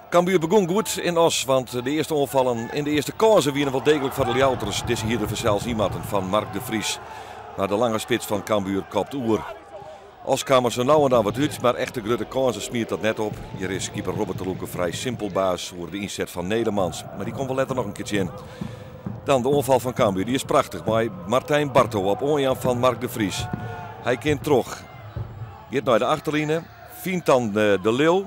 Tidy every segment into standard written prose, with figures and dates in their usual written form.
Cambuur begûn goed yn Oss, want de earste oanfallen en de earste kânsen wiene wol deeglik foar de Ljouwerters. Dizze hie der fansels yn moatten fan Mark de Vries, mar de lange spits fan Cambuur kopt oer. Oss kaam der sa no en dan wat út, mar echte grutte kânsen smiet dat net op. Hjir is keeper Robert te Loeke frij simpel baas oer de ynset fan Nedermans, mar dy komt wol letter noch in kear tsjin. Dan de oanfal fan Cambuur, dy is prachtich mei Martijn Barto op oanjaan fan Mark de Vries. Hy kin troch, giet nei de achterline, fynt dan De Leeuw.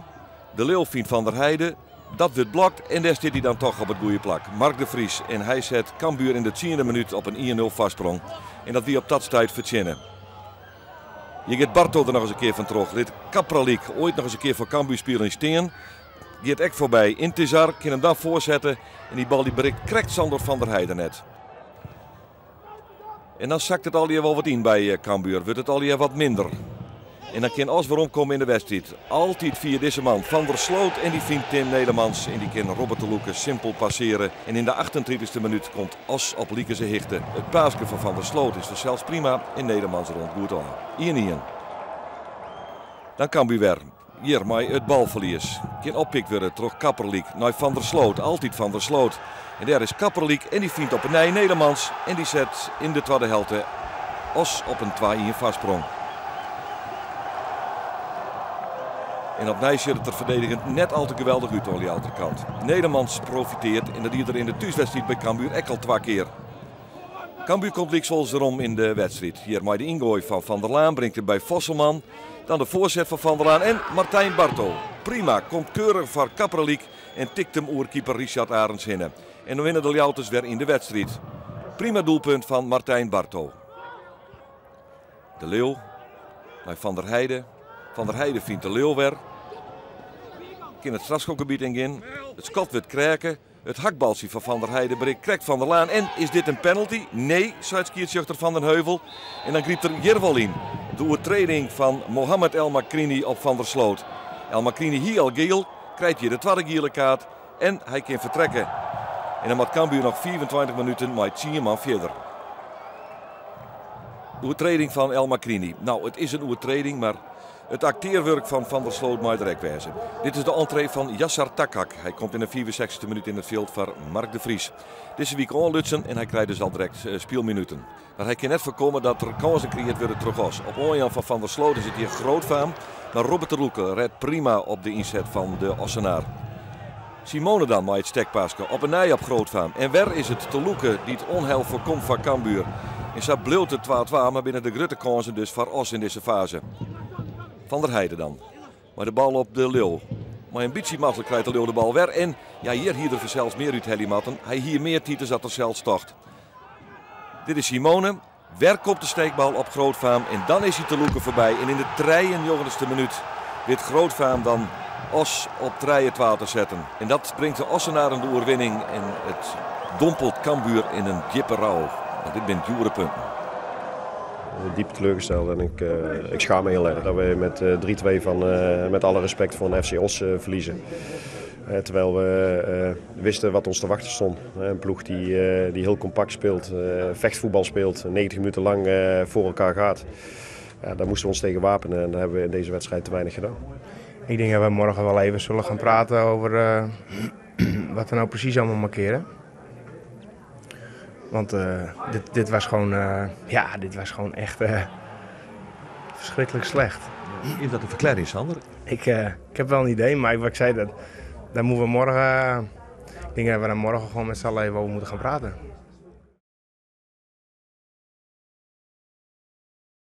De Leeuw fynt Van der Heide, dat wurdt blokt en dêr stiet hy dan toch op it goede plak. Mark de Vries en hy set Cambuur yn de tsiende minút op in ien-nul foarsprong. En dat wie op dat stuit fertsjinne. Hjir giet Barto der noch ris in kear fan troch. Lit Kapralik oait noch ris in kear foar Cambuur spyljen stean. Giet ek foarby Intizar, kin him dan foarsette en dy bal dy berikt krekt Sandor van der Heide net. En dan sakt it allegear wol wat yn by Cambuur, wurdt it allegear wat minder. En dan kin Oss weromkomme yn de wedstriid. Altyd fia dizze man, Van der Sloot, en dy fynt Tim Nedermans en dy kin Robert te Loeke simpel passeare. En yn de achtentritichste minút komt Oss op likense hichte. It paaske fan Van der Sloot is fansels prima en Nedermans rûnt goed ôf. Ien-ien. Dan Cambuur wer. Hjir mei it balferlies. Kin oppikt wurde troch Kapralik nei Van der Sloot. Altyd Van der Sloot. En dêr is Kapralik en dy fynt op 'e nij Nedermans en dy set yn de twadde helte Oss op in twa-ien foarsprong. En opnij sjocht it der ferdedigend net al te geweldich út oan Ljouwerter kant. Nedermans profiteart en dat die er yn de thúswedstriid by Cambuur ek al twa kear. Cambuur komt lykwols werom yn de wedstriid. Hjir mei de yngoai fan Van der Laan bringt him by Vosselman. Dan de foarset fan Van der Laan en Martijn Barto. Prima, komt keurich foar Kapralik en tikt him oer keeper Richard Arends hinne. En dan winne de Ljouwerters wer yn de wedstriid. Prima doelpunt fan Martijn Barto. De Leeuw nei Van der Heide. Van der Heide fynt De Leeuw wer. Kin it strafskopgebiet yngean. It skot wurdt krêke. It hakbaltsje fan Van der Heide berikt krekt Van der Laan en is dit in penalty? Nee, seit skiedsrjochter Van den Heuvel. En dan grypt er hjir wol yn. De oertreding fan Mohamed El Makrini op Van der Sloot. El Makrini hie al giel, krijt hjir de twadde giele kaart en hy kin fertrekke. En dan moat Cambuur noch 25 minuten mei tsien man fierder. De oertreding fan El Makrini. Nou, it is in oertreding, mar It aktearwurk fan Van der Sloot mei der ek wêze. Dit is de entree fan Yassar Takak. Hy komt yn de fiifensechstichste minút yn it fjild foar Mark de Vries. Dizze wike oanlutsen en hy krijt dus al direkt spylminuten. Mar hy kin net foarkomme dat der kânsen kreëard wurde troch Oss. Op oanjaan fan Van der Sloot is it hjir Grootfaam, mar Robert te Loeke rêdt prima op de ynset fan de Ossenaar. Simone dan mei it stekpaske op 'e nij op Grootfaam. En wer is it Te Loeke dy't onheil foarkomt foar Cambuur. En sa bliuwt it twa-twa, mar binne de grutte kânsen dus foar Oss yn dizze faze. Van der Heide dan. Mei de bal op De Leeuw. Mei in bytsje mazzel krijt De Leeuw de bal wer. En ja, hjir hie er fansels mear úthelje moatten. Hy hie mear tiid as dat er sels tocht. Dit is Simone. Wer komt de steekbal op Grootfaam en dan is hy Te Loeke foarby. En yn de trijeennjoggentichste minút wit Grootfaam dan Oss op trije-twa te setten. En dat bringt de Ossenaren de oerwinning en it dompelt Cambuur yn in djippe rou. Want dit binne djoere punten. Diep teleurgesteld en ik, ik schaam me heel erg dat we met 3-2 van, met alle respect van FC Oss verliezen. Terwijl we wisten wat ons te wachten stond. Een ploeg die, die heel compact speelt, vechtvoetbal speelt, 90 minuten lang voor elkaar gaat. Ja, daar moesten we ons tegen wapenen en dat hebben we in deze wedstrijd te weinig gedaan. Ik denk dat we morgen wel even zullen gaan praten over wat er nou precies allemaal markeren. Want dit was gewoon, ja, dit was gewoon echt verschrikkelijk slecht. Is dat een verklaring, Sander? Ik heb wel een idee, maar wat ik zei, dat, daar moeten we morgen, ik denk dat we daar morgen gewoon met z'n allen even over moeten gaan praten.